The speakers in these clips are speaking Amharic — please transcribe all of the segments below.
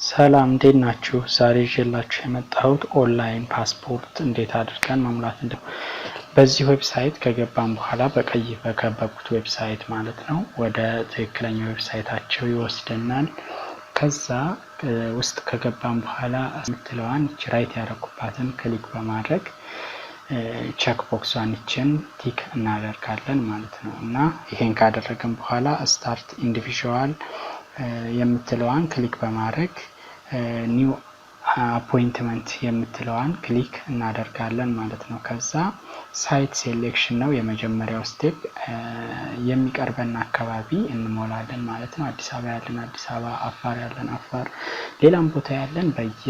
ሰላም፣ እንዴት ናችሁ? ዛሬ ይዤላችሁ የመጣሁት ኦንላይን ፓስፖርት እንዴት አድርገን መሙላት እንደ በዚህ website ከገባን በኋላ በቀይ በከበብኩት website ማለት ነው፣ ወደ ትክክለኛ website ኣቸው ይወስደናል። ከዛ ውስጥ ከገባን በኋላ የምትለዋን right ያደረኩባትን click በማድረግ check box ኧን ይችን tick እናደርጋለን ማለት ነው። እና ይሄን ካደረግን በኋላ start individual የምትለዋን click በማድረግ new appointment የምትለዋን click እናደርጋለን ማለት ነው። ከዛ site selection ነው የመጀመሪያው step። የሚቀርበን አካባቢ እንሞላለን ማለት ነው። አዲስ አበባ ያለን አዲስ አበባ፣ አፋር ያለን አፋር፣ ሌላም ቦታ ያለን በየ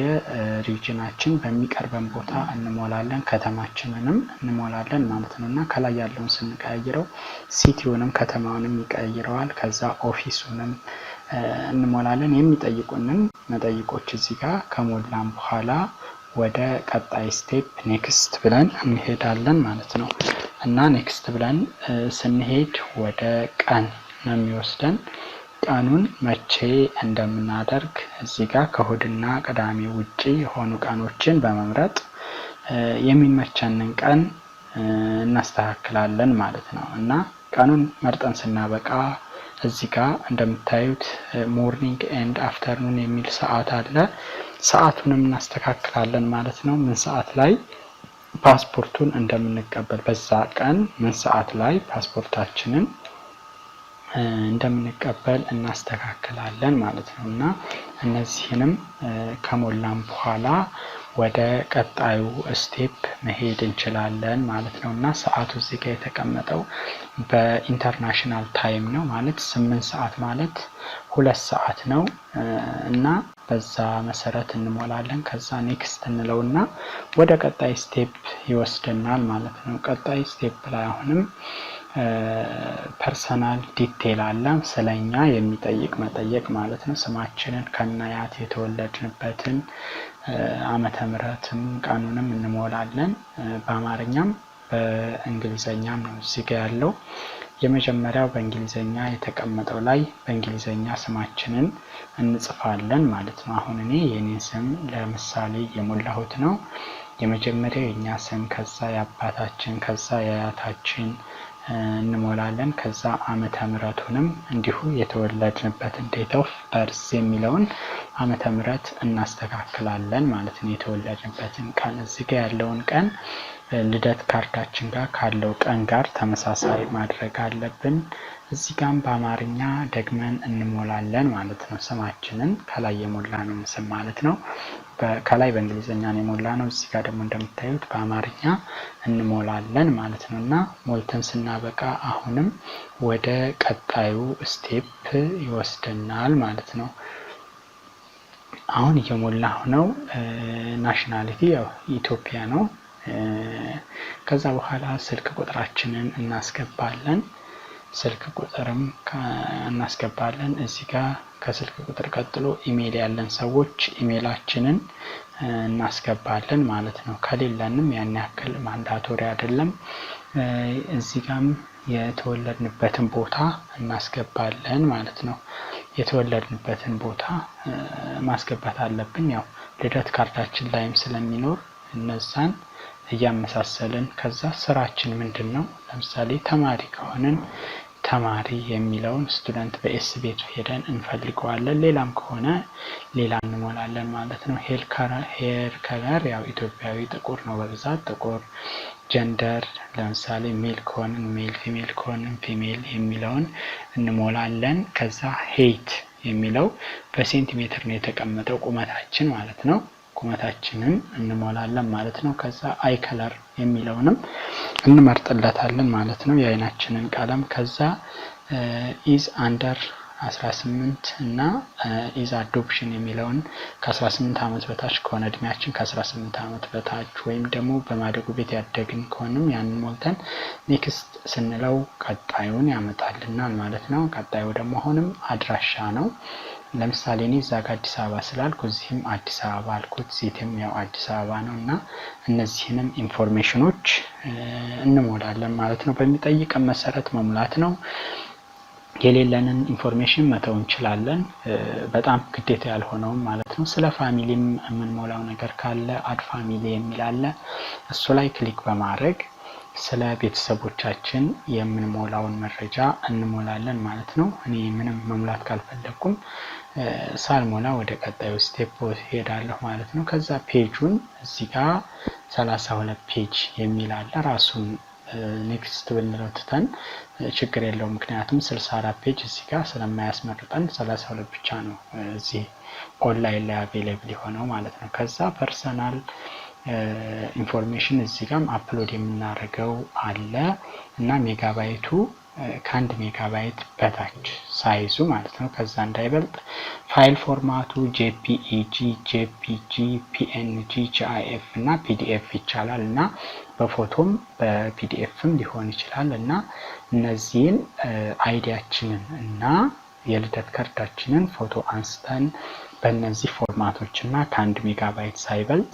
region ኣችን በሚቀርበን ቦታ እንሞላለን። ከተማችንንም እንሞላለን ማለት ነው። እና ከላይ ያለውን ስንቀያይረው city ውንም ከተማውንም ይቀይረዋል። ከዛ office ኡንም እንሞላለን። የሚጠይቁንን መጠይቆች እዚህ ጋር ከሞላን በኋላ ወደ ቀጣይ step next ብለን እንሄዳለን ማለት ነው። እና next ብለን ስንሄድ ወደ ቀን ነው የሚወስደን። ቀኑን መቼ እንደምናደርግ እዚህ ጋር ከእሁድና ቅዳሜ ውጪ የሆኑ ቀኖችን በመምረጥ የሚመቸንን ቀን እናስተካክላለን ማለት ነው። እና ቀኑን መርጠን ስናበቃ እዚህ ጋር እንደምታዩት morning and afternoon የሚል ሰዓት አለ። ሰዓቱንም እናስተካክላለን ማለት ነው። ምን ሰዓት ላይ ፓስፖርቱን እንደምንቀበል፣ በዛ ቀን ምን ሰዓት ላይ ፓስፖርታችንን እንደምንቀበል እናስተካክላለን ማለት ነው። እና እነዚህንም ከሞላን በኋላ ወደ ቀጣዩ step መሄድ እንችላለን ማለት ነው። እና ሰዓቱ እዚህ ጋር የተቀመጠው በ international time ነው፣ ማለት 8 ሰዓት ማለት 2 ሰዓት ነው። እና በዛ መሰረት እንሞላለን። ከዛ next እንለውና ወደ ቀጣይ step ይወስደናል ማለት ነው። ቀጣይ step ላይ አሁንም personal detail አለ፣ ስለኛ የሚጠይቅ መጠየቅ ማለት ነው። ስማችንን ከነአያት፣ የተወለድንበትን ዓመተ ምሕረትም ቀኑንም እንሞላለን። በአማርኛም በእንግሊዘኛም ነው እዚህ ጋ ያለው። የመጀመሪያው በእንግሊዘኛ የተቀመጠው ላይ በእንግሊዘኛ ስማችንን እንጽፋለን ማለት ነው። አሁን እኔ የኔን ስም ለምሳሌ እየሞላሁት ነው። የመጀመሪያው የእኛ ስም፣ ከዛ የአባታችን፣ ከዛ የአያታችን እንሞላለን። ከዛ ዓመተ ምሕረቱንም እንዲሁ የተወለድንበትን date of birth የሚለውን ዓመተ ምሕረት እናስተካክላለን ማለት ነው። የተወለድንበትን ቀን እዚህ ጋር ያለውን ቀን ልደት ካርዳችን ጋር ካለው ቀን ጋር ተመሳሳይ ማድረግ አለብን። እዚህ ጋም በአማርኛ ደግመን እንሞላለን ማለት ነው። ስማችንን ከላይ የሞላነውን ስም ማለት ነው። ከላይ በእንግሊዝኛ ነው የሞላነው። እዚህ ጋር ደግሞ እንደምታዩት በአማርኛ እንሞላለን ማለት ነው። እና ሞልተን ስናበቃ አሁንም ወደ ቀጣዩ step ይወስደናል ማለት ነው። አሁን እየሞላሁ ነው። Nationality ያው ኢትዮጵያ ነው። ከዛ በኋላ ስልክ ቁጥራችንን እናስገባለን። ስልክ ቁጥርም እናስገባለን። እዚህ ጋር ከስልክ ቁጥር ቀጥሎ ኢሜይል ያለን ሰዎች ኢሜይላችንን እናስገባለን ማለት ነው። ከሌለንም ያን ያክል mandatory አይደለም። እዚህ ጋም የተወለድንበትን ቦታ እናስገባለን ማለት ነው። የተወለድንበትን ቦታ ማስገባት አለብን። ያው ልደት ካርዳችን ላይም ስለሚኖር እነዛን እያመሳሰልን። ከዛ ስራችን ምንድን ነው? ለምሳሌ ተማሪ ከሆንን ተማሪ የሚለውን student በ S ቤቱ ሄደን እንፈልገዋለን። ሌላም ከሆነ ሌላ እንሞላለን ማለት ነው። Hair color ያው ኢትዮጵያዊ ጥቁር ነው፣ በብዛት ጥቁር። Gender ለምሳሌ male ከሆንን male፣ female ከሆንን female የሚለውን እንሞላለን። ከዛ height የሚለው በሴንቲሜትር ነው የተቀመጠው፣ ቁመታችን ማለት ነው። ቁመታችንን እንሞላለን ማለት ነው። ከዛ eye color የሚለውንም እንመርጥለታለን ማለት ነው፣ የአይናችንን ቀለም። ከዛ is under 18 እና is adoption የሚለውን ከ18 ዓመት በታች ከሆነ እድሜያችን ከ18 ዓመት በታች ወይም ደግሞ በማደጎ ቤት ያደግን ከሆንም ያንን ሞልተን next ስንለው ቀጣዩን ያመጣልናል ማለት ነው። ቀጣዩ ደግሞ አሁንም አድራሻ ነው። ለምሳሌ እኔ እዛ ጋ አዲስ አበባ ስላልኩ እዚህም አዲስ አበባ አልኩት። City ም ያው አዲስ አበባ ነው። እና እነዚህንም information ኖች እንሞላለን ማለት ነው። በሚጠይቀን መሰረት መሙላት ነው። የሌለንን information መተው እንችላለን። በጣም ግዴታ ያልሆነውም ማለት ነው። ስለ family ም የምንሞላው ነገር ካለ add family የሚል አለ። እሱ ላይ click በማድረግ ስለ ቤተሰቦቻችን የምንሞላውን መረጃ እንሞላለን ማለት ነው። እኔ ምንም መሙላት ካልፈለግኩም ሳልሞላ ወደ ቀጣዩ step ሄዳለሁ ማለት ነው። ከዛ page ኡን እዚህ ጋር 32 page የሚል አለ። ራሱን next ብንለው ትተን ችግር የለውም። ምክንያቱም 64 page እዚህ ጋር ስለማያስመርጠን 32 ብቻ ነው እዚህ ኦንላይን ላይ available የሆነው ማለት ነው። ከዛ personal information እዚህ ጋም upload የምናደርገው አለ እና ሜጋባይቱ ከ1 ሜጋባይት በታች size ኡ ማለት ነው። ከዛ እንዳይበልጥ file format ኡ JPEG፣ JPG፣ PNG፣ GIF እና PDF ይቻላል እና በፎቶም በ PDF ም ሊሆን ይችላል እና እነዚህን ID ያችንን እና የልደት ካርዳችንን ፎቶ አንስተን በእነዚህ format ኦች እና ከ1 ሜጋባይት ሳይበልጥ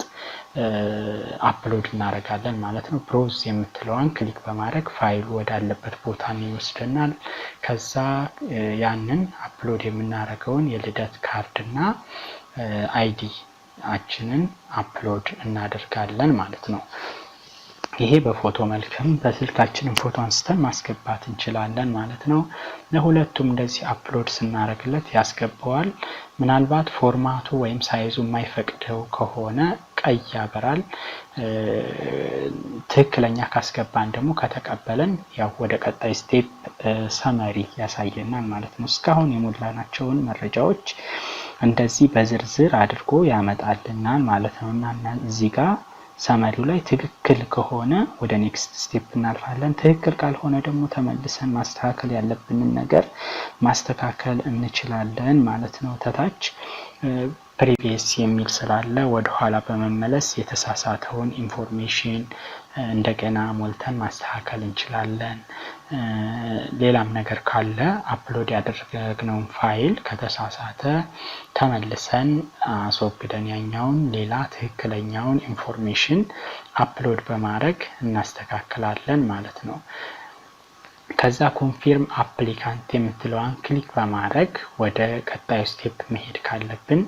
upload እናደርጋለን ማለት ነው። Browse የምትለዋን click በማድረግ ፋይሉ ወዳለበት ቦታ ይወስደናል። ከዛ ያንን upload የምናደርገውን የልደት ካርድ እና ID ያችንን upload እናደርጋለን ማለት ነው። ይሄ በፎቶ መልክም በስልካችንም ፎቶ አንስተን ማስገባት እንችላለን ማለት ነው። ለሁለቱም እንደዚህ upload ስናደርግለት ያስገባዋል። ምናልባት format ኡ ወይም size ኡ የማይፈቅደው ከሆነ ቀይ ያበራል። ትክክለኛ ካስገባን ደግሞ ከተቀበለን ያው ወደ ቀጣይ step summary ያሳየናል ማለት ነው። እስካሁን የሞላናቸውን መረጃዎች እንደዚህ በዝርዝር አድርጎ ያመጣልናል ማለት ነው እና እዚህ ጋር summary ው ላይ ትክክል ከሆነ ወደ next step እናልፋለን። ትክክል ካልሆነ ደግሞ ተመልሰን ማስተካከል ያለብንን ነገር ማስተካከል እንችላለን ማለት ነው። ተታች previous የሚል ስላለ ወደኋላ በመመለስ የተሳሳተውን information እንደገና ሞልተን ማስተካከል እንችላለን። ሌላም ነገር ካለ upload ያደረግነውን ፋይል ከተሳሳተ ተመልሰን አስወግደን ያኛውን ሌላ ትክክለኛውን information upload በማድረግ እናስተካክላለን ማለት ነው። ከዛ confirm applicant የምትለዋን click በማድረግ ወደ ቀጣዩ step መሄድ ካለብን፣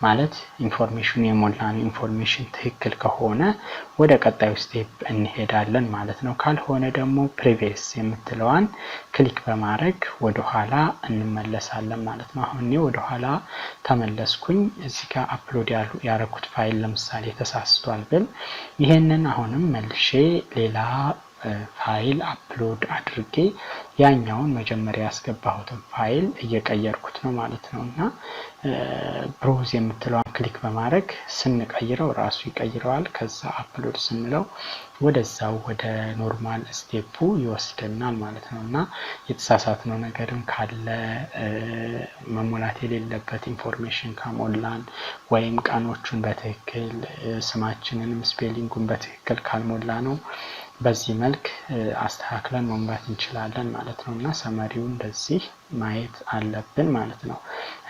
ማለት information ኑ የሞላነው information ትክክል ከሆነ ወደ ቀጣዩ step እንሄዳለን ማለት ነው። ካልሆነ ደግሞ previous የምትለዋን click በማድረግ ወደ ኋላ እንመለሳለን ማለት ነው። አሁን እኔ ወደ ኋላ ተመለስኩኝ። እዚህ ጋር upload ያደረኩት ፋይል ለምሳሌ ተሳስቷል ብል ይሄንን አሁንም መልሼ ሌላ file upload አድርጌ ያኛውን መጀመሪያ ያስገባሁትን ፋይል እየቀየርኩት ነው ማለት ነው። እና browse የምትለዋን click በማድረግ ስንቀይረው ራሱ ይቀይረዋል። ከዛ upload ስንለው ወደዛው ወደ normal step ኡ ይወስደናል ማለት ነው። እና የተሳሳትነው ነገርም ካለ፣ መሞላት የሌለበት information ከሞላን ወይም ቀኖቹን በትክክል፣ ስማችንንም spelling ኡን በትክክል ካልሞላነው በዚህ መልክ አስተካክለን መሙላት እንችላለን ማለት ነው። እና summary ው እንደዚህ ማየት አለብን ማለት ነው።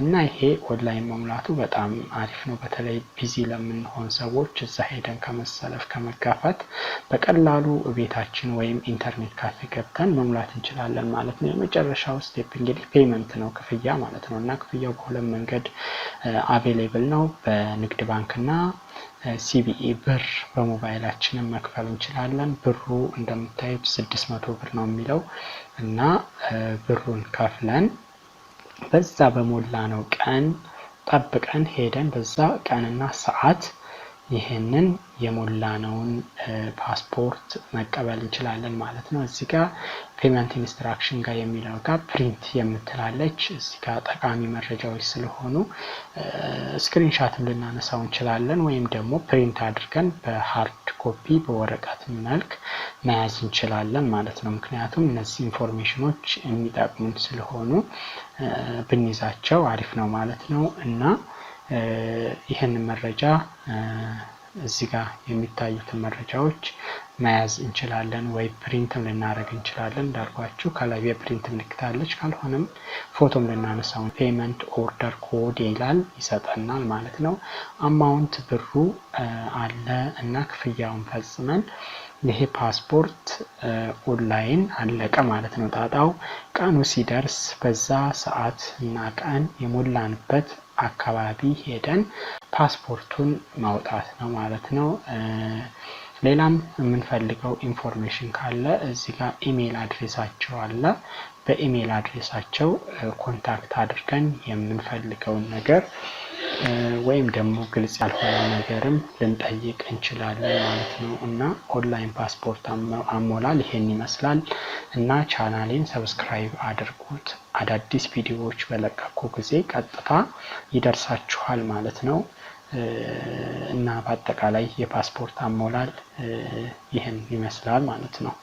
እና ይሄ ኦንላይን መሙላቱ በጣም አሪፍ ነው። በተለይ busy ለምንሆን ሰዎች እዛ ሄደን ከመሰለፍ፣ ከመጋፋት በቀላሉ ቤታችን ወይም internet cafe ገብተን መሙላት እንችላለን ማለት ነው። የመጨረሻው step እንግዲህ payment ነው፣ ክፍያ ማለት ነው። እና ክፍያው በሁለት መንገድ available ነው። በንግድ ባንክና CBE ብር በሞባይላችንም መክፈል እንችላለን። ብሩ እንደምታዩት 600 ብር ነው የሚለው እና ብሩን ከፍለን በዛ በሞላነው ቀን ጠብቀን ሄደን በዛ ቀንና ሰዓት ይህንን የሞላነውን ፓስፖርት መቀበል እንችላለን ማለት ነው። እዚህ ጋር payment instruction ጋር የሚለው ጋር print የምትላለች። እዚህ ጋር ጠቃሚ መረጃዎች ስለሆኑ screenshot ም ልናነሳው እንችላለን ወይም ደግሞ print አድርገን በ hard copy በወረቀት መልክ መያዝ እንችላለን ማለት ነው። ምክንያቱም እነዚህ information ኖች የሚጠቅሙን ስለሆኑ ብንይዛቸው አሪፍ ነው ማለት ነው። እና ይህንን መረጃ፣ እዚህ ጋር የሚታዩትን መረጃዎች መያዝ እንችላለን ወይ print ም ልናደርግ እንችላለን። እንዳልኳችሁ ከላይ የ print ምልክት አለች። ካልሆነም ፎቶም ልናነሳው payment order code ይላል፣ ይሰጠናል ማለት ነው። Amount ብሩ አለ እና ክፍያውን ፈጽመን ይሄ ፓስፖርት ኦንላይን አለቀ ማለት ነው ጣጣው። ቀኑ ሲደርስ በዛ ሰዓት እና ቀን የሞላንበት አካባቢ ሄደን ፓስፖርቱን ማውጣት ነው ማለት ነው። ሌላም የምንፈልገው information ካለ እዚህ ጋር email address ኣቸው አለ። በ email address ኣቸው contact አድርገን የምንፈልገውን ነገር ወይም ደግሞ ግልጽ ያልሆነ ነገርም ልንጠይቅ እንችላለን ማለት ነው። እና ኦንላይን ፓስፖርት አሞላል ይሄን ይመስላል። እና ቻናሌን subscribe አድርጉት። አዳዲስ ቪዲዮዎች በለቀኩ ጊዜ ቀጥታ ይደርሳችኋል ማለት ነው። እና በአጠቃላይ የፓስፖርት አሞላል ይህን ይመስላል ማለት ነው።